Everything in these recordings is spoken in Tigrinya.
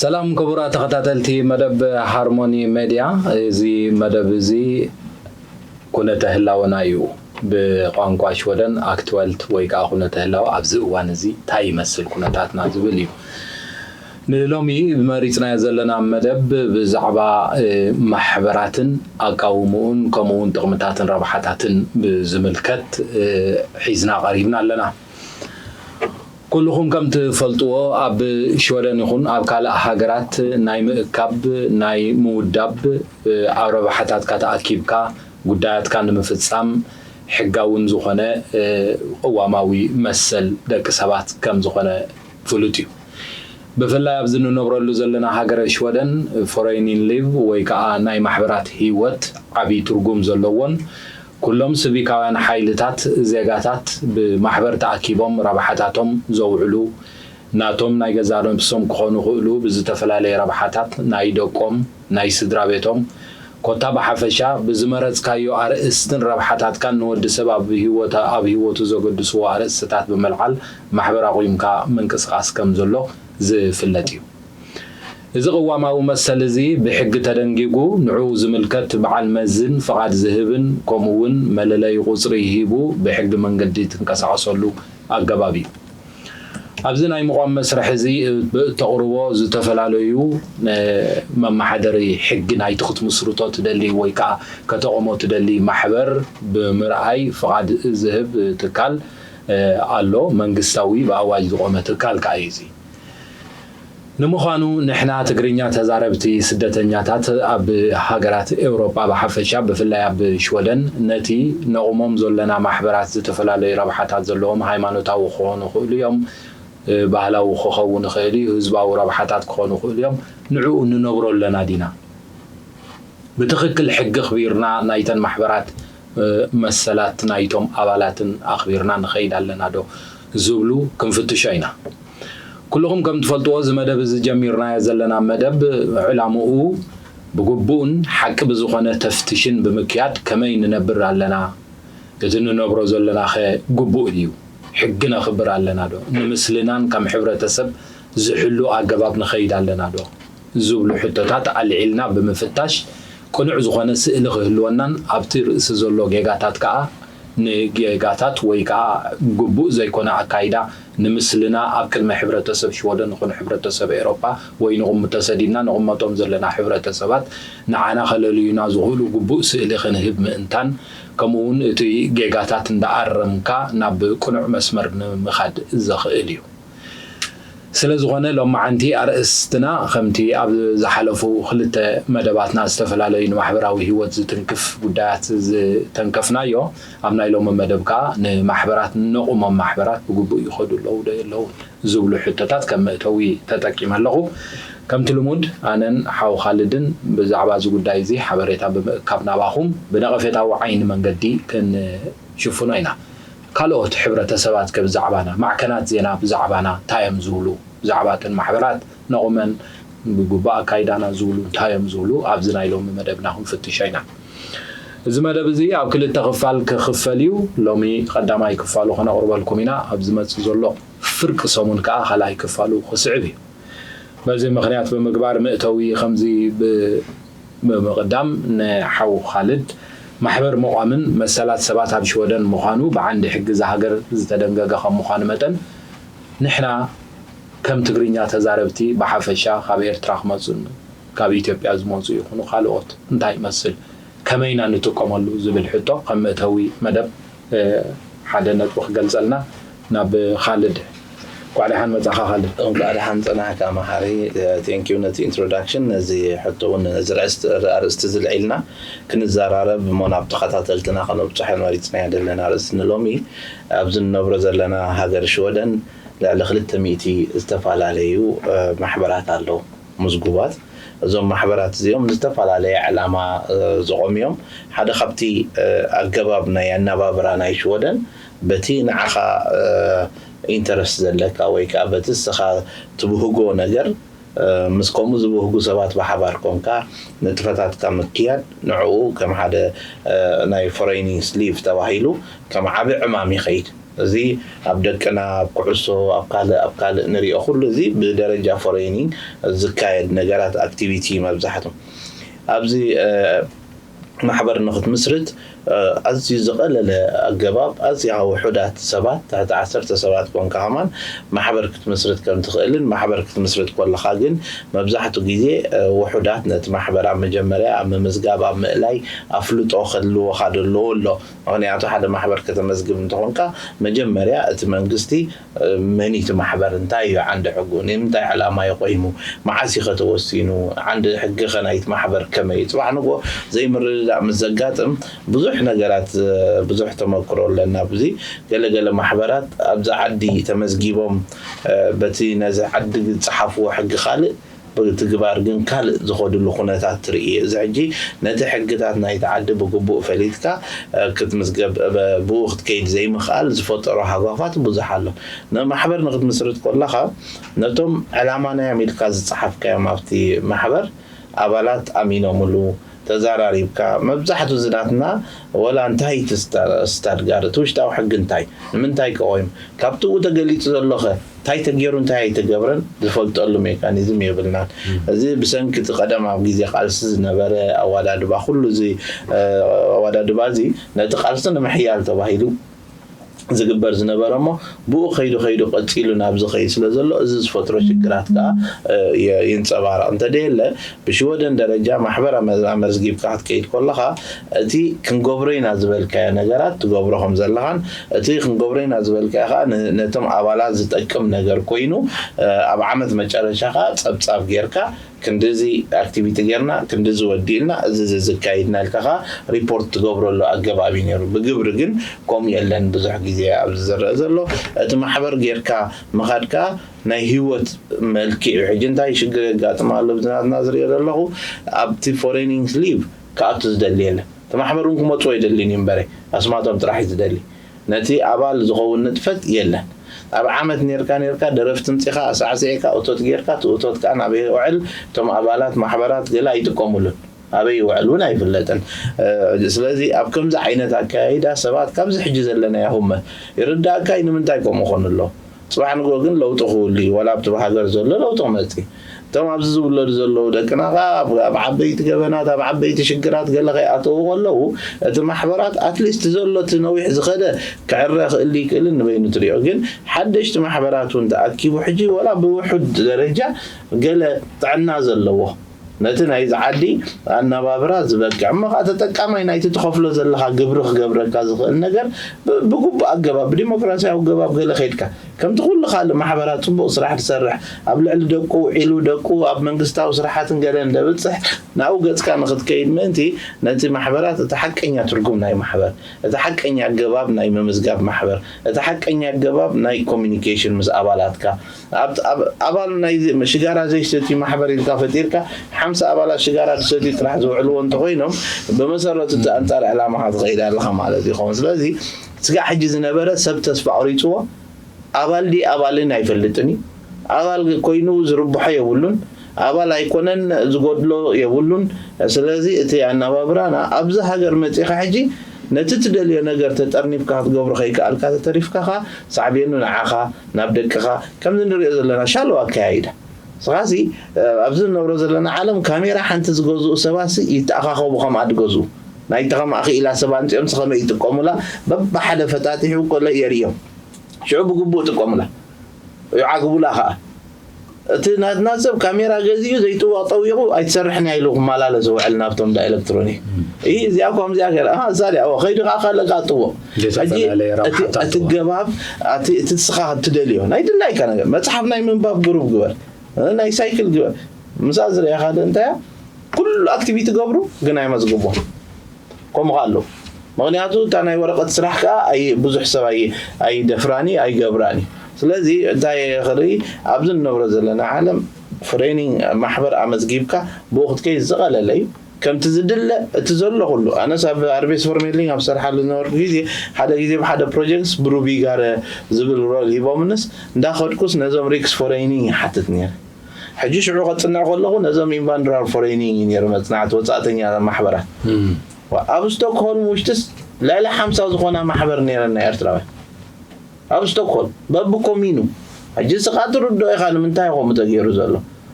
ሰላም ክቡራት ተኸታተልቲ መደብ ሃርሞኒ ሜድያ፣ እዚ መደብ እዚ ኩነተ ህላወና እዩ። ብቋንቋ ሽወደን ኣክትወልት ወይ ከዓ ኩነተ ህላወ ኣብዚ እዋን እዚ እንታይ ይመስል ኩነታትና ዝብል እዩ። ንሎሚ መሪፅናዮ ዘለና መደብ ብዛዕባ ማሕበራትን ኣቃውምኡን ከምኡ እውን ጥቕምታትን ረብሓታትን ብዝምልከት ሒዝና ቀሪብና ኣለና። ኩልኹም ከም ትፈልጥዎ ኣብ ሽወደን ይኹን ኣብ ካልእ ሃገራት ናይ ምእካብ ናይ ምውዳብ ኣብ ረብሓታትካ ተኣኪብካ ጉዳያትካ ንምፍፃም ሕጋውን ዝኾነ ቅዋማዊ መሰል ደቂ ሰባት ከም ዝኾነ ፍሉጥ እዩ። ብፍላይ ኣብዚ ንነብረሉ ዘለና ሃገረ ሽወደን ፎሬኒን ሊቭ ወይ ከዓ ናይ ማሕበራት ህይወት ዓብዪ ትርጉም ዘለዎን ኩሎም ስቪካውያን ሓይልታት ዜጋታት ብማሕበር ተኣኪቦም ረብሓታቶም ዘውዕሉ ናቶም ናይ ገዛ ነብሶም ክኾኑ ይኽእሉ ብዝተፈላለየ ረብሓታት ናይ ደቆም ናይ ስድራ ቤቶም ኮታ ብሓፈሻ ብዝመረፅካዮ ኣርእስትን ረብሓታትካን ንወዲ ሰብ ኣብ ህይወቱ ዘገድስዎ ኣርእስትታት ብምልዓል ማሕበር ኣቑምካ ምንቅስቓስ ከም ዘሎ ዝፍለጥ እዩ። እዚ ቅዋማዊ መሰል እዚ ብሕጊ ተደንጊጉ ንዕኡ ዝምልከት በዓል መዝን ፍቓድ ዝህብን ከምኡ እውን መለለዪ ቁፅሪ ሂቡ ብሕጊ መንገዲ ትንቀሳቐሰሉ ኣገባብ እዩ። ኣብዚ ናይ ምቋም መስርሕ እዚ ብእተቕርቦ ዝተፈላለዩ መመሓደሪ ሕጊ ናይቲ ክትምስርቶ ትደሊ ወይ ከዓ ከተቕሞ ትደሊ ማሕበር ብምርኣይ ፍቓድ ዝህብ ትካል ኣሎ። መንግስታዊ ብኣዋጅ ዝቆመ ትካል ከዓ እዩ እዚ። ንምዃኑ ንሕና ትግርኛ ተዛረብቲ ስደተኛታት ኣብ ሃገራት ኤውሮጳ ብሓፈሻ ብፍላይ ኣብ ሽወደን ነቲ ነቑሞም ዘለና ማሕበራት ዝተፈላለዩ ረብሓታት ዘለዎም ሃይማኖታዊ ክኾኑ ይኽእሉ እዮም፣ ባህላዊ ክኸውን ይኽእል እዩ፣ ህዝባዊ ረብሓታት ክኾኑ ይኽእሉ እዮም። ንዕኡ ንነብሮ ኣለና ዲና? ብትኽክል ሕጊ ኣኽቢርና ናይተን ማሕበራት መሰላት ናይቶም ኣባላትን ኣኽቢርና ንኸይድ ኣለና ዶ ዝብሉ ክንፍትሾ ኢና። ኩልኹም ከም ትፈልጥዎ እዚ መደብ እዚ ጀሚርናዮ ዘለና መደብ ዕላምኡ ብግቡእን ሓቂ ብዝኾነ ተፍትሽን ብምክያድ ከመይ ንነብር ኣለና፣ እቲ ንነብሮ ዘለናኸ ግቡእ ድዩ? ሕጊ ነኽብር ኣለና ዶ? ንምስልናን ከም ሕብረተሰብ ዝሕሉ ኣገባብ ንኸይድ ኣለና ዶ? ዝብሉ ሕቶታት ኣልዒልና ብምፍታሽ ቅኑዕ ዝኾነ ስእሊ ክህልወናን ኣብቲ ርእሲ ዘሎ ጌጋታት ከዓ ንጌጋታት ወይ ከዓ ግቡእ ዘይኮነ ኣካይዳ ንምስልና ኣብ ቅድሚ ሕብረተሰብ ሽወደን ይኹን ሕብረተሰብ ኤሮፓ ወይ ንቕሙ ተሰዲድና ንቕመጦም ዘለና ሕብረተሰባት ንዓና ከለልዩና ዝኽእሉ ግቡእ ስእሊ ክንህብ ምእንታን ከምኡ እውን እቲ ጌጋታት እንዳኣረምካ ናብ ቅኑዕ መስመር ንምኻድ ዘኽእል እዩ። ስለ ዝኾነ ሎማዓንቲ ኣርእስትና ከምቲ ኣብ ዝሓለፉ ክልተ መደባትና ዝተፈላለዩ ንማሕበራዊ ህይወት ዝትንክፍ ጉዳያት ዝተንከፍናዮ ኣብ ናይ ሎሚ መደብ ከዓ ንማሕበራት ነቑሞም ማሕበራት ብግቡእ ይኸዱ ኣለዉ ዶ የለውን ዝብሉ ሕቶታት ከም መእተዊ ተጠቂመ ኣለኹ። ከምቲ ልሙድ ኣነን ሓው ካልድን ብዛዕባ እዚ ጉዳይ እዚ ሓበሬታ ብምእካብ ናባኹም ብነቐፌታዊ ዓይኒ መንገዲ ክንሽፍኖ ኢና። ካልኦት ሕብረተሰባት ከ ብዛዕባና ማዕከናት ዜና ብዛዕባና እንታይ እዮም ዝብሉ? ብዛዕባ እተን ማሕበራት ነቑመን ብግቡእ ኣካይዳና ዝብሉ እንታይ እዮም ዝብሉ ኣብዚ ናይ ሎሚ መደብና ክንፍትሾ ኢና። እዚ መደብ እዚ ኣብ ክልተ ክፋል ክኽፈል እዩ። ሎሚ ቀዳማይ ክፋሉ ከነቕርበልኩም ኢና። ኣብ ዝመፅእ ዘሎ ፍርቂ ሰሙን ከዓ ካልኣይ ክፋሉ ክስዕብ እዩ። በዚ ምኽንያት ብምግባር መእተዊ ከምዚ ብምቕዳም ንሓው ኻልድ ማሕበር መቋምን መሰላት ሰባት ኣብ ሽወደን ምዃኑ ብዓንዲ ሕጊ እዛ ሃገር ዝተደንገገ ከም ምዃኑ መጠን ንሕና ከም ትግርኛ ተዛረብቲ ብሓፈሻ ካብ ኤርትራ ክመፁን ካብ ኢትዮጵያ ዝመፁ ይኹኑ ካልኦት እንታይ ይመስል ከመይና ንጥቀመሉ ዝብል ሕቶ ከም መእተዊ መደብ ሓደ ነጥቢ ክገልጸልና ናብ ካልድ። እንኳዕ ደሓን መጻኻ ካልድ። እንኳዕ ደሓን ጸናሕካ መሓሪ። Thank you ነቲ introduction፣ ነዚ ሕቶ እውን ነዚ ርእስቲ ኣርእስቲ ዝልዒልና ክንዘራረብ እሞ ናብ ተኸታተልትና ከነብጽሐ መሪጽናዮ ዘለና ኣርእስቲ ንሎሚ ኣብዚ ንነብሮ ዘለና ሃገር ሽወደን ልዕሊ ክልተ ሚእቲ ዝተፈላለዩ ማሕበራት ኣለዉ ምዝጉባት። እዞም ማሕበራት እዚኦም ዝተፈላለየ ዕላማ ዝቖሙ እዮም። ሓደ ካብቲ ኣገባብ ናይ ኣነባብራ ናይ ሽወደን በቲ ንዓኻ ኢንተረስት ዘለካ ወይ ከዓ በቲ እስኻ ትብህጎ ነገር ምስ ከምኡ ዝብህጉ ሰባት ብሓባር ኮንካ ንጥፈታትካ ምክያድ ንዕኡ ከም ሓደ ናይ ፎሬኒስ ሊቭ ተባሂሉ ከም ዓቢ ዕማም ይኸይድ። እዚ ኣብ ደቅና ኣብ ኩዕሶ ኣብ ካልእ ኣብ ካልእ ንሪኦ ኩሉ እዚ ብደረጃ ፎሬኒንግ ዝካየድ ነገራት ኣክቲቪቲ መብዛሕቱ ኣብዚ ማሕበር ንክትምስርት ኣዝዩ ዝቐለለ ኣገባብ ኣዝያ ውሑዳት ሰባት ትሕቲ ዓሰርተ ሰባት ኮንካ ከማን ማሕበር ክትምስርት ከም ትኽእልን ማሕበር ክትምስርት ከለኻ ግን መብዛሕቱ ግዜ ውሑዳት ነቲ ማሕበር ኣብ መጀመርያ ኣብ ምምዝጋብ ኣብ ምእላይ ኣፍልጦ ከልወኻ ደለዎ ኣሎ። ምኽንያቱ ሓደ ማሕበር ከተመዝግብ እንተኾንካ መጀመርያ እቲ መንግስቲ መን እቲ ማሕበር እንታይ እዩ ዓንዲ ሕጉ ንምንታይ ዕላማ እዩ ቆይሙ መዓስ እዩ ከተወሲኑ ዓንዲ ሕጊ ከናይቲ ማሕበር ከመይ እዩ ፅባሕ ንጎ ዘይምርድዳእ ምስ ዘጋጥም ብዙሕ ነገራት ብዙሕ ተመክሮ ኣለና ብዙ ገለገለ ማሕበራት ኣብዚ ዓዲ ተመዝጊቦም በቲ ነዚ ዓዲ ዝፀሓፍዎ ሕጊ ካልእ ብትግባር ግን ካልእ ዝኸድሉ ኩነታት ትርኢ እዚ ሕጂ ነቲ ሕግታት ናይቲ ዓዲ ብግቡእ ፈሊጥካ ክትምዝገብ ብኡ ክትከይድ ዘይምኽኣል ዝፈጠሮ ሃጓፋት ብዙሕ ኣሎ። ንማሕበር ንክትምስርት ከለኻ ነቶም ዕላማና እዮም ኢልካ ዝፀሓፍካዮም ኣብቲ ማሕበር ኣባላት ኣሚኖምሉ ተዛራሪብካ መብዛሕቱ ዝናትና ወላ እንታይ እቲ ስታድጋር እቲ ውሽጣዊ ሕጊ እንታይ ንምንታይ ከቆይም ካብቲ ኡ ተገሊፁ ዘሎኸ እንታይ ተገይሩ እንታይ ኣይተገብረን ዝፈልጠሉ ሜካኒዝም የብልናን። እዚ ብሰንኪ እቲ ቀደም ኣብ ግዜ ቃልሲ ዝነበረ ኣዋዳድባ ኩሉ እዚ ኣዋዳድባ እዚ ነቲ ቃልሲ ንምሕያል ተባሂሉ ዝግበር ዝነበረ እሞ ብኡ ከይዱ ከይዱ ቀፂሉ ናብ ዝኸይድ ስለ ዘሎ እዚ ዝፈጥሮ ሽግራት ከዓ ይንፀባረቕ እንተደየለ ብሽወደን ደረጃ ማሕበር ኣመዝጊብካ ክትከይድ ከለኻ እቲ ክንገብሮ ኢና ዝበልካዮ ነገራት ትገብሮ ከም ዘለኻን እቲ ክንገብሮ ኢና ዝበልካዮ ከዓ ነቶም ኣባላት ዝጠቅም ነገር ኮይኑ ኣብ ዓመት መጨረሻ ከዓ ፀብፃብ ጌርካ ክንድዚ ኣክቲቪቲ ጌርና ክንድዚ ወዲእልና እዚ ዝካይድና ኢልካ ከዓ ሪፖርት ትገብረሉ ኣገባብ እዩ ነይሩ ብግብሪ ግን ከምኡ የለን ብዙሕ ግዜ ኣብዚ ዝረአ ዘሎ እቲ ማሕበር ጌርካ ምኻድ ከዓ ናይ ህይወት መልክዕ እዩ ሕጂ እንታይ ሽግር የጋጥም ኣሎ ብዝናትና ዝሪኦ ዘለኹ ኣብቲ ፎሬኒንግ ስሊቭ ክኣቱ ዝደሊ የለን እቲ ማሕበር እውን ክመፅዎ ይደልን እዩ እምበረ ኣስማቶም ጥራሕ እዩ ዝደሊ ነቲ ኣባል ዝኸውን ንጥፈት የለን ኣብ ዓመት ኔርካ ኔርካ ደረፍቲ ምፂኻ ኣሳዕስዒካ እቶት ጌርካ እቲ እቶት ከዓ ናበይ ይውዕል እቶም ኣባላት ማሕበራት ገለ ኣይጥቀሙሉን ኣበይ ይውዕል እውን ኣይፍለጥን ስለዚ ኣብ ከምዚ ዓይነት ኣካያይዳ ሰባት ካብዚ ሕጂ ዘለናዮ ህመት ይርዳእካ እዩ ንምንታይ ከምኡ ኮኑ ኣሎ ፅባሕ ንግሆ ግን ለውጢ ክህሉ እዩ ዋላ ኣብቲ ብሃገር ዘሎ ለውጢ ክመፅእ እቶም ኣብዚ ዝውለዱ ዘለዉ ደቅና ከዓ ኣብ ዓበይቲ ገበናት ኣብ ዓበይቲ ሽግራት ገለ ከይኣተዉ ከለዉ እቲ ማሕበራት ኣትሊስት ዘሎ እቲ ነዊሕ ዝኸደ ክዕረ ክእል ይክእልን ንበይኑ ትሪኦ ግን ሓደሽቲ ማሕበራት እውን ተኣኪቡ ሕጂ ወላ ብውሑድ ደረጃ ገለ ጥዕና ዘለዎ ነቲ ናይዚ ዓዲ ኣነባብራ ዝበቅዕ እሞ ከዓ ተጠቃማይ ናይቲ ትኸፍሎ ዘለካ ግብሪ ክገብረካ ዝኽእል ነገር ብግቡእ ኣገባብ ብዲሞክራሲያዊ ኣገባብ ገለ ከይድካ ከምቲ ኩሉ ካልእ ማሕበራት ፅቡቕ ስራሕ ትሰርሕ ኣብ ልዕሊ ደቁ ውዒሉ ደቁ ኣብ መንግስታዊ ስራሓትን ገለን ደብፅሕ ናብኡ ገፅካ ንክትከይድ ምእንቲ ነቲ ማሕበራት እቲ ሓቀኛ ትርጉም ናይ ማሕበር እቲ ሓቀኛ ኣገባብ ናይ ምምዝጋብ ማሕበር እቲ ሓቀኛ ኣገባብ ናይ ኮሚኒኬሽን ምስ ኣባላትካ ኣባል ናይ ሽጋራ ዘይሰትዩ ማሕበር ኢልካ ፈጢርካ ሓምሳ ኣባላት ሽጋራ ዝሰትዩ ጥራሕ ዝውዕልዎ እንተኮይኖም ብመሰረቱ እቲ ኣንፃር ዕላማካ ትኸይድ ኣለካ ማለት ይኸውን ስለዚ ስጋዕ ሕጂ ዝነበረ ሰብ ተስፋ ኣቁሪፅዎ ኣባል ድዩ ኣባልን ኣይፈልጥን እዩ ኣባል ኮይኑ ዝርብሖ የብሉን ኣባል ኣይኮነን ዝጎድሎ የብሉን ስለዚ እቲ ኣነባብራና ኣብዚ ሃገር መፂኻ ሕጂ ነቲ ትደልዮ ነገር ተጠርኒፍካ ክትገብሮ ከይከኣልካ ተተሪፍካ ኸዓ ሳዕቤኑ ንዓኻ ናብ ደቅኻ ከምዚ ንሪኦ ዘለና ሻሎ ኣከያይዳ ስኻሲ ኣብዚ ንነብሮ ዘለና ዓለም ካሜራ ሓንቲ ዝገዝኡ ሰባሲ ይተኣኻኸቡ ከም ኣድገዝኡ ናይታ ከም ኣኽኢላ ሰብ ኣምፂኦምሲ ከመይ ይጥቀሙላ በብሓደ ፈጣጢሑ ኮለ የርእዮም ሽዑ ብግቡእ ጥቀሙላ ይዓግቡላ ከዓ እቲ ናትና ሰብ ካሜራ ገዚኡ ዘይጥዋቕ ጠዊቑ ኣይትሰርሕን እያ ኢሉ ክመላለስ ዝውዕል ናብቶም ዳ ኤሌክትሮኒክ እ እዚኣ ከምዚኣ ገይራ ኣሃ እዛ ድያ እወ ከይዱ ከዓ ካልእ ከዓ ጥውቕ ሕጂ እቲ ገባብ እቲ ስኻ ትደልዮ ናይ ድላይካ ነገር መፅሓፍ ናይ ምንባብ ግሩብ ግበር ናይ ሳይክል ግበር ምሳ ዝረእኻ ዶ እንታይ ኩሉ ኣክቲቪቲ ገብሩ ግን ኣይመዝግቦ ከምኡ ከ ኣለዉ ምክንያቱ እታ ናይ ወረቀት ስራሕ ከዓ ብዙሕ ሰብ ኣይደፍራን እዩ ኣይገብራን እዩ ስለዚ እንታይ ክርኢ ኣብዚ ንነብሮ ዘለና ዓለም ፍሬኒንግ ማሕበር ኣመዝጊብካ ብኡ ክትከይ ዝቐለለ እዩ ከምቲ ዝድለ እቲ ዘሎ ኩሉ ኣነስ ኣብ ኣርቤስ ፎርሜሊንግ ኣብ ዝሰርሓሉ ዝነበርኩ ግዜ ሓደ ግዜ ብሓደ ፕሮጀክትስ ብሩቢ ጋር ዝብል ሮል ሂቦምንስ እንዳኸድኩስ ነዞም ሪክስ ፎሬኒንግ ይሓትት ነይረ ሕጂ ሽዑ ከፅንዕ ከለኹ ነዞም ኢንቫንድራር ፎሬኒንግ እዩ ነይሩ መፅናዕቲ ወፃእተኛ ማሕበራት ኣብ ስቶክሆልም ውሽጥስ ልዕሊ ሓምሳ ዝኾና ማሕበር ነይረና ኤርትራውያን ኣብ ስቶክሆልም በብኮሚኑ። ሕጂ ስኻ ትርድኦ ኢኻ ንምንታይ ከምኡ ተገይሩ ዘሎ።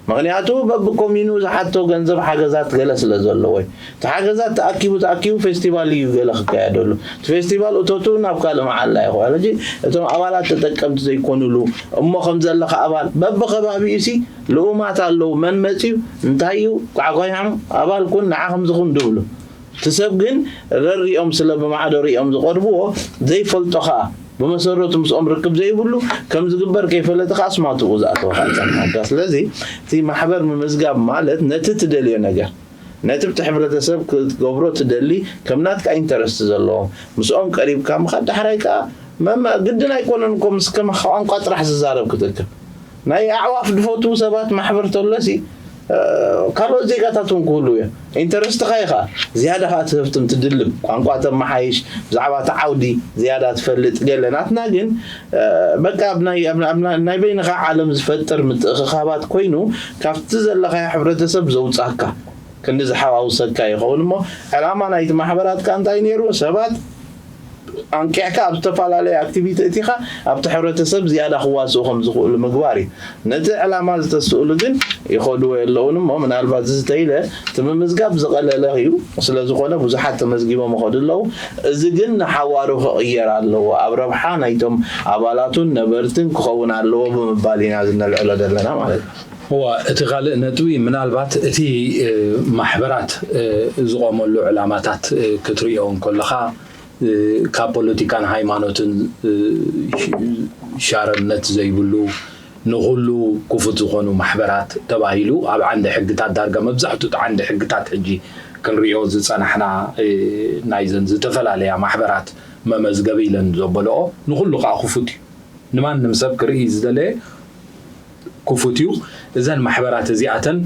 ምኽንያቱ በብኮሚኑ ዝሓቶ ገንዘብ ሓገዛት ገለ ስለ ዘለዎ እዩ። እቲ ሓገዛት ተኣኪቡ ተኣኪቡ ፌስቲቫል እዩ ገለ ክካየደሉ። እቲ ፌስቲቫል እቶቱ ናብ ካልእ መዓላ ይኽእል። ሕጂ እቶም ኣባላት ተጠቀምቲ ዘይኮኑሉ እሞ ከም ዘለኻ ኣባል በብኸባቢኡ ሲ ልኡማት ኣለዉ። መን መፅዩ እንታይ እዩ ቋዕቋ ይሕም ኣባል ኩን ንዓ ከምዚ ኩን ድብሉ። እቲ ሰብ ግን ረሪኦም ስለ ብማዕዶ ሪኦም ዝቐርብዎ ዘይፈልጦ ኸኣ ብመሰረቱ ምስኦም ርክብ ዘይብሉ ከም ዝግበር ከይፈለጠ ኸኣ ኣስማትኡ ዝኣተወ ኸኣ ይጸንሓካ። ስለዚ እቲ ማሕበር ምምዝጋብ ማለት ነቲ ትደልዮ ነገር ነቲ ብቲ ሕብረተሰብ ክትገብሮ ትደሊ ከም ናትካ ኢንተረስት ዘለዎም ምስኦም ቀሪብካ ምኻድ ዳሕራይ ከኣ መማ ግድን ኣይኮነን እኮ ምስ ከማኻ ቋንቋ ጥራሕ ዝዛረብ ክትእክብ ናይ ኣዕዋፍ ድፈትዉ ሰባት ማሕበር ተሎሲ ካልኦት ዜጋታት እውን ክህልዉ እዮም። ኢንተረስትኻ ኢኻ ዝያዳ ኸዓ ትህፍትም ትድልብ ቋንቋ ተመሓይሽ ብዛዕባ እቲ ዓውዲ ዝያዳ ትፈልጥ ገለ ናትና ግን በቃ ኣብ ናይ በይንኻ ዓለም ዝፈጥር ምትእኽኻባት ኮይኑ ካብቲ ዘለኻዮ ሕብረተሰብ ዘውፃካ ክንዲ ዝሓዋውሰካ ይኸውን እሞ ዕላማ ናይቲ ማሕበራት ከ እንታይ ነይሩ ሰባት ኣንቂዕካ ኣብ ዝተፈላለዩ ኣክቲቪቲ እቲኻ ኣብቲ ሕብረተሰብ ዝያዳ ክዋስኡ ከም ዝኽእሉ ምግባር እዩ። ነቲ ዕላማ ዝተስእሉ ግን ይኸድዎ የለውን እሞ ምናልባት ዝተይለ እቲ ምምዝጋብ ዝቐለለ እዩ። ስለ ዝኾነ ብዙሓት ተመዝጊቦም ይኸዱ ኣለዉ። እዚ ግን ንሓዋሩ ክቕየር ኣለዎ። ኣብ ረብሓ ናይቶም ኣባላቱን ነበርትን ክኸውን ኣለዎ ብምባል ኢና ዝነልዕሎ ዘለና ማለት እዩ። እዋ እቲ ካልእ ነጥቢ ምናልባት እቲ ማሕበራት ዝቆመሉ ዕላማታት ክትሪኦ እንከለኻ ካብ ፖለቲካን ሃይማኖትን ሻረነት ዘይብሉ ንኹሉ ክፉት ዝኾኑ ማሕበራት ተባሂሉ ኣብ ዓንዲ ሕግታት ዳርጋ መብዛሕትኡ ዓንዲ ሕግታት ሕጂ ክንሪኦ ዝፀናሕና ናይዘን ዝተፈላለያ ማሕበራት መመዝገቢ ኢለን ዘበልኦ ንኹሉ ከዓ ክፉት እዩ። ንማንም ሰብ ክርኢ ዝደለየ ክፉት እዩ። እዘን ማሕበራት እዚኣተን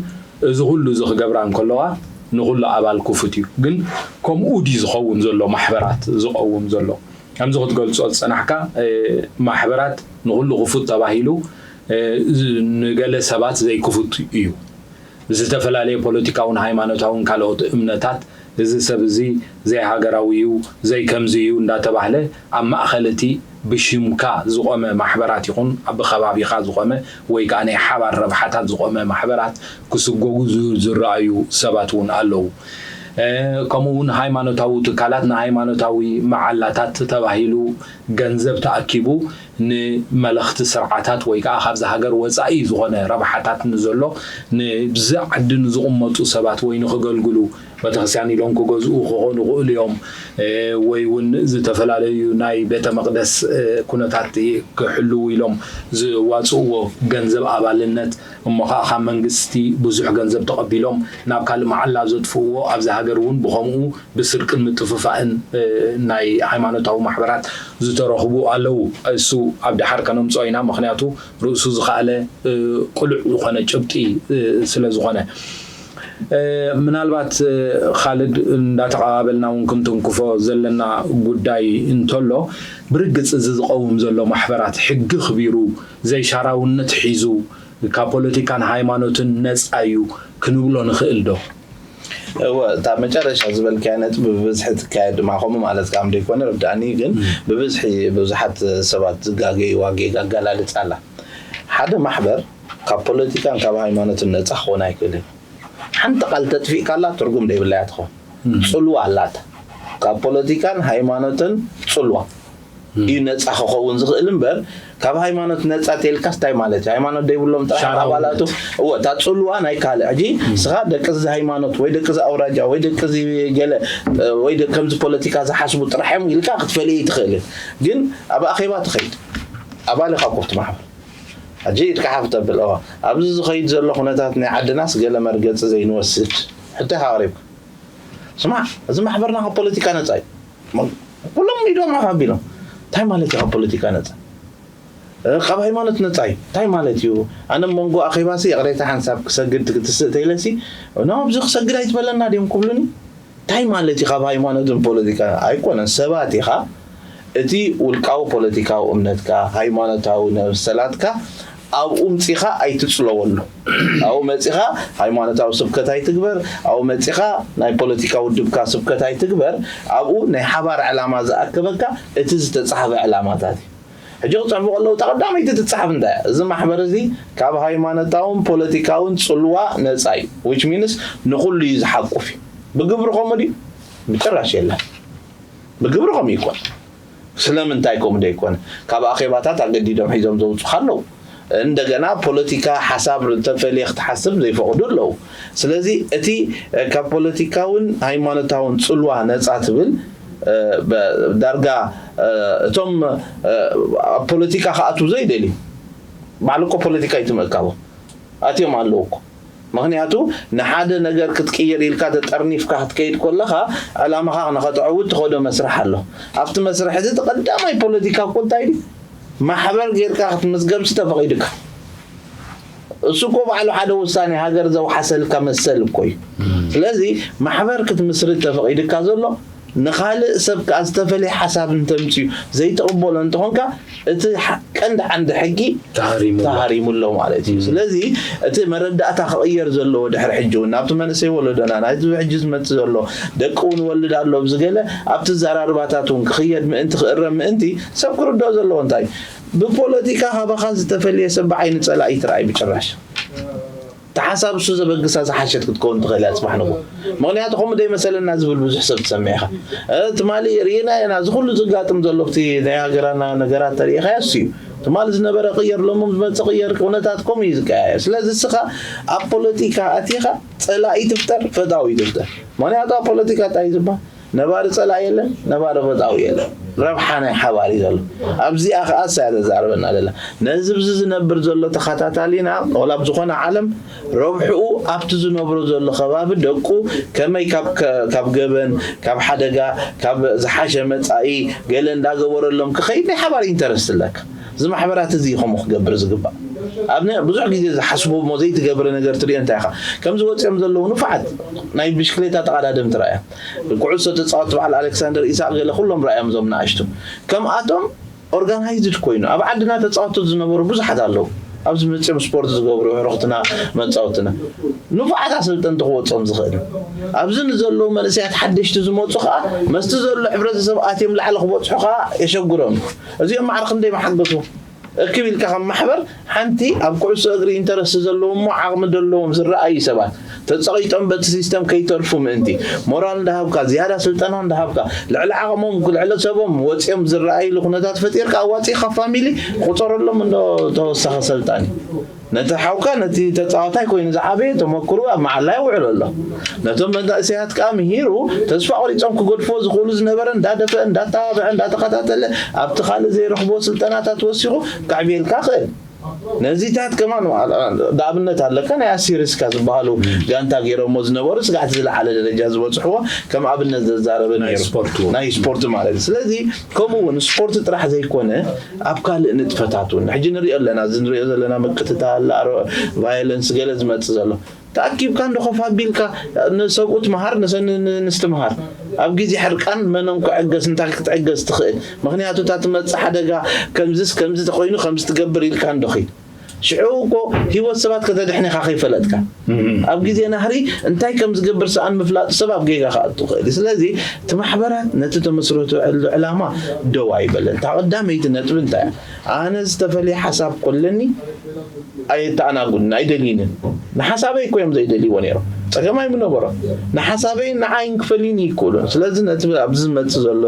እዚ ኩሉ እዚ ክገብራ እንከለዋ ንኩሉ ኣባል ክፉት እዩ። ግን ከምኡ ድዩ ዝኸውን ዘሎ ማሕበራት ዝቐውም ዘሎ? ከምዚ ክትገልጾ ዝጸናሕካ ማሕበራት ንኩሉ ክፉት ተባሂሉ ንገለ ሰባት ዘይክፉት እዩ። ዝተፈላለየ ፖለቲካውን ሃይማኖታውን ካልኦት እምነታት እዚ ሰብ እዚ ዘይሃገራዊ እዩ ዘይከምዚ እዩ እንዳተባህለ ኣብ ማእኸል እቲ ብሽምካ ዝቆመ ማሕበራት ይኹን ብከባቢኻ ዝቆመ ወይ ከዓ ናይ ሓባር ረብሓታት ዝቆመ ማሕበራት ክስጎጉ ዝረኣዩ ሰባት እውን ኣለዉ። ከምኡ እውን ሃይማኖታዊ ትካላት ንሃይማኖታዊ መዓላታት ተባሂሉ ገንዘብ ተኣኪቡ ንመለኽቲ ስርዓታት ወይ ከዓ ካብዚ ሃገር ወፃኢ ዝኾነ ረብሓታት ንዘሎ ንብዚ ዓዲ ንዝቕመጡ ሰባት ወይ ንክገልግሉ ቤተክርስትያን ኢሎም ክገዝኡ ክኾኑ ይኽእሉ እዮም። ወይ እውን ዝተፈላለዩ ናይ ቤተ መቅደስ ኩነታት ክሕልዉ ኢሎም ዝዋፅእዎ ገንዘብ ኣባልነት እሞ ከዓ ካብ መንግስቲ ብዙሕ ገንዘብ ተቐቢሎም ናብ ካልእ መዓላ ዘጥፍእዎ ኣብዚ ሃገር እውን ብኸምኡ ብስርቅን ምጥፍፋእን ናይ ሃይማኖታዊ ማሕበራት ዝተረኽቡ ኣለዉ። እሱ ኣብ ደሓር ከነምፅኦ ኢና። ምክንያቱ ርእሱ ዝኸኣለ ቅሉዕ ዝኾነ ጭብጢ ስለ ዝኾነ ምናልባት ካልድ እንዳተቐባበልና እውን ክንትንክፎ ዘለና ጉዳይ እንተሎ ብርግፅ እዚ ዝቐውም ዘሎ ማሕበራት ሕጊ ክቢሩ ዘይሻራውነት ሒዙ ካብ ፖለቲካን ሃይማኖትን ነፃ እዩ ክንብሎ ንኽእል ዶ? እወ እታ መጨረሻ ዝበልካያ ነጥቢ ብብዝሒ ትካየድ ድማ ከምኡ ማለት ከም ዘይኮነ ርዳእኒ ግን ብብዝሒ ብዙሓት ሰባት ዝጋገይዋ ጌጋ ኣገላልፃ ኣላ ሓደ ማሕበር ካብ ፖለቲካን ካብ ሃይማኖትን ነፃ ክኾን ኣይክእልን ሓንቲ ቃል ተጥፊእካላ ትርጉም ዘይብላያ ትኾን ፅልዋ ኣላታ ካብ ፖለቲካን ሃይማኖትን ፅልዋ እዩ ነፃ ክኸውን ዝኽእል እምበር ካብ ሃይማኖት ነፃ ተልካስ እንታይ ማለት እዩ ሃይማኖት ዘይብሎም ጥራሕ ኣባላቱ እወ እታ ፅልዋ ናይ ካልእ ሕጂ ስኻ ደቂ እዚ ሃይማኖት ወይ ደቂ እዚ ኣውራጃ ወይ ደቂ እዚ ገለ ወይ ከምዚ ፖለቲካ ዝሓስቡ ጥራሕ እዮም ኢልካ ክትፈልይ ትኽእልን ግን ኣብ ኣኼባ ትኸይድ ኣባል ኢኻ ኮፍቲ ማሕበር ሕጂ ኢድካ ሓፍ ተብል እዋ ኣብዚ ዝኸይድ ዘሎ ኩነታት ናይ ዓድናስ ገለ መርገፂ ዘይንወስድ ሕቶ ኢኻ ኣቕሪብካ ስማዕ እዚ ማሕበርና ካብ ፖለቲካ ነፃ እዩ ኩሎም ኢዶም ኣፍ ኣቢሎም እንታይ ማለት እዩ ካብ ፖለቲካ ነፃ ካብ ሃይማኖት ነፃ እዩ እንታይ ማለት እዩ ኣነ መንጎ ኣኼባሲ ይቕሬታ ሓንሳብ ክሰግድ ክትስእ ተይለሲ ኖ ኣብዚ ክሰግድ ኣይትበለና ድዮም ክብሉኒ እንታይ ማለት እዩ ካብ ሃይማኖትን ፖለቲካ ኣይኮነን ሰባት ኢኻ እቲ ውልቃዊ ፖለቲካዊ እምነትካ ሃይማኖታዊ መሰላትካ ኣብኡ ምፂኻ ኣይትፅለወሉ ኣብኡ መፂኻ ሃይማኖታዊ ስብከት ኣይትግበር ኣብኡ መፂኻ ናይ ፖለቲካ ውድብካ ስብከት ኣይትግበር ኣብኡ ናይ ሓባር ዕላማ ዝኣከበካ እቲ ዝተፃሕፈ ዕላማታት እዩ ሕጂ ክፅሕፉ ከለዉ እታ ቀዳመይቲ ትፅሓፍ እንታይ እያ? እዚ ማሕበር እዚ ካብ ሃይማኖታውን ፖለቲካውን ፅልዋ ነፃ እዩ። Which means ንኹሉ እዩ ዝሓቁፍ እዩ። ብግብሪ ከምኡ ድዩ? ብጭራሽ የለን። ብግብሪ ከምኡ ይኮን። ስለምንታይ ከምኡ ደይኮነ? ካብ ኣኼባታት ኣገዲዶም ሒዞም ዘውፁኻ ኣለዉ። እንደገና ፖለቲካ ሓሳብ ተፈልየ ክትሓስብ ዘይፈቕዱ ኣለዉ። ስለዚ እቲ ካብ ፖለቲካውን ሃይማኖታውን ፅልዋ ነፃ ትብል ዳርጋ እቶም ኣብ ፖለቲካ ክኣትዉ ዘይደልዩ ባዕሉ እኮ ፖለቲካ ይትምእካቦ ኣትዮም ኣለዉ እኮ። ምክንያቱ ንሓደ ነገር ክትቅይር ኢልካ ተጠርኒፍካ ክትከይድ ከለኻ ዕላማኻ ንኸተዕውት ትኸዶ መስርሕ ኣሎ። ኣብቲ መስርሕ እዚ እቲ ቀዳማይ ፖለቲካ እኮ እንታይ ድዩ? ማሕበር ጌርካ ክትምዝገብሲ ተፈቒዱካ። እሱ እኮ ባዕሉ ሓደ ውሳኔ ሃገር ዘውሓሰልካ መሰል እኮ እዩ። ስለዚ ማሕበር ክትምስርት ተፈቒዱካ ዘሎ ንኻልእ ሰብ ከኣ ዝተፈልየ ሓሳብ እንተምፅዩ ዘይትቕበሎ እንተኾንካ እቲ ቀንዲ ዓንዲ ሕጊ ተሃሪሙ ኣሎ ማለት እዩ። ስለዚ እቲ መረዳእታ ክቕየር ዘለዎ ድሕሪ ሕጂ እውን ናብቲ መንእሰይ ወለዶና ናይዚ ሕጂ ዝመፅእ ዘሎ ደቂ እውን ወልድ ኣሎ ብዝገለ ኣብቲ ዘራርባታት እውን ክኽየድ ምእንቲ ክእረም ምእንቲ ሰብ ክርድኦ ዘለዎ እንታይ እዩ? ብፖለቲካ ካባኻ ዝተፈልየ ሰብ ብዓይኒ ፀላኢ ትርኣይ ብጭራሽ። ተሓሳብ እሱ ዘበግሳ ዝሓሸት ክትከውን ትኽእል እያ ፅባሕ ንጎ። ምክንያቱ ከምኡ ደይመሰለና ዝብል ብዙሕ ሰብ ትሰምዕ ኢኻ። ትማሊ ርኢና ኢና እዚ ኩሉ ዝጋጥም ዘሎ ብቲ ናይ ሃገራና ነገራት ተሪኢኻ እሱ እዩ። ትማሊ ዝነበረ ቅየር ሎምም ዝመፅእ ቅየር ኩነታት ከምኡ እዩ ዝቀያየር። ስለዚ እስኻ ኣብ ፖለቲካ ኣቲኻ ፀላኢ ትፍጠር ፈታዊ ትፍጠር። ምክንያቱ ኣብ ፖለቲካ እንታይ እዩ ዝበሃል? ነባሪ ጸላኢ የለን፣ ነባሪ ፈታዊ የለን። ረብሓ ናይ ሓባር እዩ ዘሎ። ኣብዚኣ ከኣ እሳ እያ ተዛርበና ዘላ። ነዚ ብዚ ዝነብር ዘሎ ተኸታታሊና ወላ ኣብ ዝኾነ ዓለም ረብሕኡ ኣብቲ ዝነብሮ ዘሎ ከባቢ ደቁ ከመይ ካብ ገበን ካብ ሓደጋ ካብ ዝሓሸ መጻኢ ገለ እንዳገበረሎም ክኸይድ ናይ ሓባር ኢንተረስት ኣለካ። እዚ ማሕበራት እዚ እዩ ከምኡ ክገብር ዝግባእ። ኣብ ብዙሕ ግዜ ዝሓስቦ እሞ ዘይትገብረ ነገር ትሪኦ እንታይ ኢኻ? ከምዚ ወፂኦም ዘለዉ ንፉዓት ናይ ብሽክሌታ ተቐዳደምቲ ረኣያ። ኩዕሶ ተፃወትቲ በዓል ኣሌክሳንደር ኢሳቅ ገለ ኩሎም ረኣዮም እዞም ንኣሽቱ። ከምኣቶም ኦርጋናይዝድ ኮይኑ ኣብ ዓድና ተፃወትቲ ዝነበሩ ብዙሓት ኣለዉ። ኣብዚ መፅኦም ስፖርት ዝገብሩ ኣዕሩኽትና መፃወትና ንፉዓት ኣሰልጠንቲ ክወፅኦም ዝኽእል ኣብዚ ንዘለዉ መንእሰያት ሓደሽቲ ዝመፁ ከዓ መስቲ ዘሎ ሕብረተሰብ ኣትዮም ላዕሊ ክበፅሑ ከዓ የሸግሮም። እዚኦም ማዕረ ክንደይ መሓገሱ እክብ ኢልካ ከም ማሕበር ሓንቲ ኣብ ኩዕሶ እግሪ ኢንተረስት ዘለዎም እሞ ዓቕሚ ዘለዎም ዝረኣዩ ሰባት ተፀቒጦም በቲ ሲስተም ከይተርፉ ምእንቲ ሞራል እንዳሃብካ ዝያዳ ስልጠና እንዳሃብካ ልዕሊ ዓቕሞም ልዕሊ ሰቦም ወፂኦም ዝረኣይሉ ኩነታት ፈጢርካ ኣዋፂእካ ፋሚሊ ቁፀረሎም እንዶ ተወሳኺ ሰልጣኒ ነቲ ሓውካ ነቲ ተፃዋታይ ኮይኑ ዝዓበየ ተመክሩ ኣብ መዓላ የውዕሎ ኣሎ ነቶም መናእሰያት ከዓ ምሂሩ ተስፋ ቆሪፆም ክገድፍዎ ዝኽእሉ ዝነበረ እንዳደፈአ እንዳተባብዐ እንዳተኸታተለ ኣብቲ ካልእ ዘይረኽቦ ስልጠናታት ወሲኹ ከዕብየልካ ክእል ነዚታት ከማን ንኣብነት ኣለካ ናይ ኣሲሪስካ ዝበሃሉ ጋንታ ገይሮሞ ዝነበሩ ስጋዕቲ ዝለዓለ ደረጃ ዝበፅሕዎ ከም ኣብነት ዘዛረበ ናይ ስፖርት ማለት እዩ ስለዚ ከምኡ እውን ስፖርት ጥራሕ ዘይኮነ ኣብ ካልእ ንጥፈታት እውን ሕጂ ንሪኦ ኣለና እዚ ንሪኦ ዘለና ምቅትታል ቫዮለንስ ገለ ዝመፅእ ዘሎ ተኣኪብካ እንዶ ኮፍ ኣቢልካ ንሰብኡት መሃር ንሰንንስቲ መሃር ኣብ ግዜ ሕርቃን መኖም ክዕገስ እንታይ ክትዕገስ ትኽእል ምክንያቱ እታ ትመፅእ ሓደጋ ከምዚስ ከምዚ ተኮይኑ ከምዚ ትገብር ኢልካ እንዶ ኺድ ሽዑ እኮ ህይወት ሰባት ከተድሕን ኢኻ ከይፈለጥካ ኣብ ግዜ ናህሪ እንታይ ከም ዝገብር ሰኣን ምፍላጡ ሰብ ኣብ ጌጋ ክኣቱ ይኽእል ስለዚ እቲ ማሕበራት ነቲ ተመስረቱ ዕላማ ደው ኣይበለን እታ ቀዳመይቲ ነጥቢ እንታይ ኣነ ዝተፈለየ ሓሳብ ኮለኒ ኣይተኣናጉድን ኣይደልይንን ንሓሳበይ እኮ እዮም ዘይደልይዎ ነይሮም ፀገም ኣይምነበሮም ንሓሳበይ ንዓይን ክፈልዩኒ ይክእሉን ስለዚ ነቲ ኣብዚ ዝመፅእ ዘሎ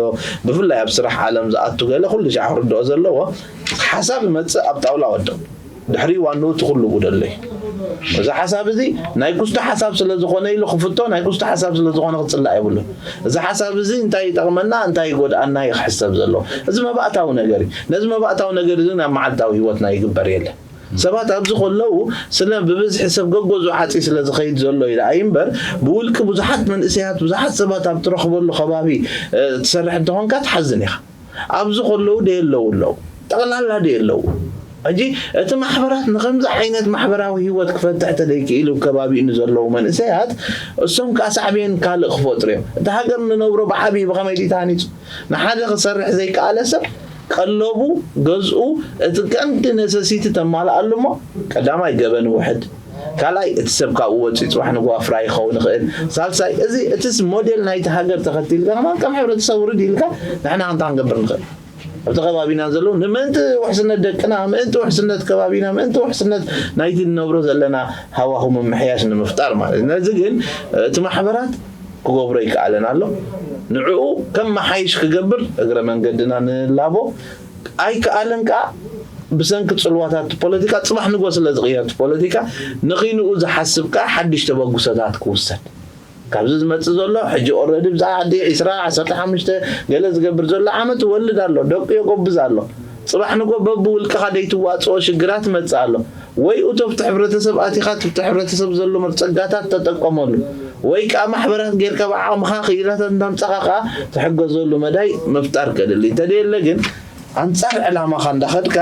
ብፍላይ ኣብ ስራሕ ዓለም ዝኣቱ ገለ ኩሉ ሻዕ ክርድኦ ዘለዎ ሓሳብ ይመፅእ ኣብ ጣውላ ወድቕ ድሕሪ ዋንኡ እቲ ኩሉ ጉደለይ እዚ ሓሳብ እዚ ናይ ኩስቶ ሓሳብ ስለ ዝኾነ ኢሉ ክፍቶ ናይ ኩስቶ ሓሳብ ስለ ዝኾነ ክፅላእ የብሉን እዚ ሓሳብ እዚ እንታይ ይጠቕመና እንታይ ይጎድኣና እዩ ክሕሰብ ዘለዎ እዚ መባእታዊ ነገር እዩ ነዚ መባእታዊ ነገር እዚ ናብ መዓልታዊ ህይወትና ይግበር የለን ሰባት ኣብዚ ከለዉ ስለ ብብዝሒ ሰብ ገጎዙ ዓፂ ስለ ዝኸይድ ዘሎ እዩ ደኣ እምበር ብውልቂ ብዙሓት መንእሰያት ብዙሓት ሰባት ኣብ ትረኽበሉ ከባቢ ትሰርሕ እንተኾንካ ትሓዝን ኢኻ ኣብዚ ከለዉ ደየለዉ ኣለዉ ጠቕላላ ደየለዉ ሕጂ እቲ ማሕበራት ንከምዚ ዓይነት ማሕበራዊ ህይወት ክፈትሕ ተደይክኢሉ ከባቢኡ ንዘለዉ መንእሰያት እሶም ከዓ ሳዕቤን ካልእ ክፈጥሩ እዮም እቲ ሃገር ንነብሮ ብዓብዪ ብኸመይ ድዩ ተሃኒፁ ንሓደ ክሰርሕ ዘይከኣለ ሰብ ቀለቡ ገዝኡ እቲ ቀንዲ ነሰሲቲ ተማልኣሉ እሞ ቀዳማይ ገበን ውሕድ ካልኣይ እቲ ሰብ ካብኡ ወፂኡ ፅባሕ ንግዋ ፍራይ ይኸውን ይኽእል ሳልሳይ እዚ እቲ ሞዴል ናይቲ ሃገር ተኸቲልካ ከማን ከም ሕብረተሰብ ውርድ ኢልካ ንሕና ክንታ ክንገብር ንኽእል ኣብቲ ከባቢና ዘለዉ ንምእንቲ ውሕስነት ደቅና፣ ምእንቲ ውሕስነት ከባቢና፣ ምእንቲ ውሕስነት ናይቲ ንነብሮ ዘለና ሃዋሁ ምምሕያሽ ንምፍጣር ማለት እዩ። ነዚ ግን እቲ ማሕበራት ክገብሮ ይከኣለን ኣሎ። ንዕኡ ከም መሓይሽ ክገብር እግረ መንገድና ንላቦ። ኣይከኣለን ከኣ ብሰንኪ ጽልዋታት ፖለቲካ ጽባሕ ንጎ ስለ ዝቕየር ፖለቲካ ንኺንኡ ዝሓስብ ከኣ ሓድሽ ተበግሶታት ክውሰድ። ካብዚ ዝመጽእ ዘሎ ሕጂ ኦረዲ ብዛ ዓዲ ዕስራ ዓሰርተ ሓሙሽተ ገለ ዝገብር ዘሎ ዓመት ይወልድ ኣሎ፣ ደቂ የጎብዝ ኣሎ። ጽባሕ ንጎ በብውልቅኻ ደይትዋጽኦ ሽግራት ይመጽእ ኣሎ። ወይ እቶ ኣብቲ ሕብረተሰብ ኣቲኻ ኣብቲ ሕብረተሰብ ዘሎ መርጸጋታት ተጠቀመሉ፣ ወይ ከኣ ማሕበራት ጌርካ ብዓቕምኻ ክኢላታት እንዳምጻኻ ከኣ ትሕገዘሉ መዳይ ምፍጣር ከድሊ እንተደየለ ግን ኣንጻር ዕላማኻ እንዳኸድካ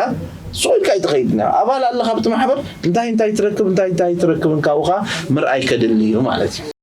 ስቕ ኢልካ ኣይትኸይድን ኢኻ። ኣባል ኣለኻ ኣብቲ ማሕበር እንታይ እንታይ ትረክብ እንታይ እንታይ ትረክብን ካብኡ ከኣ ምርኣይ ከድሊ እዩ ማለት እዩ።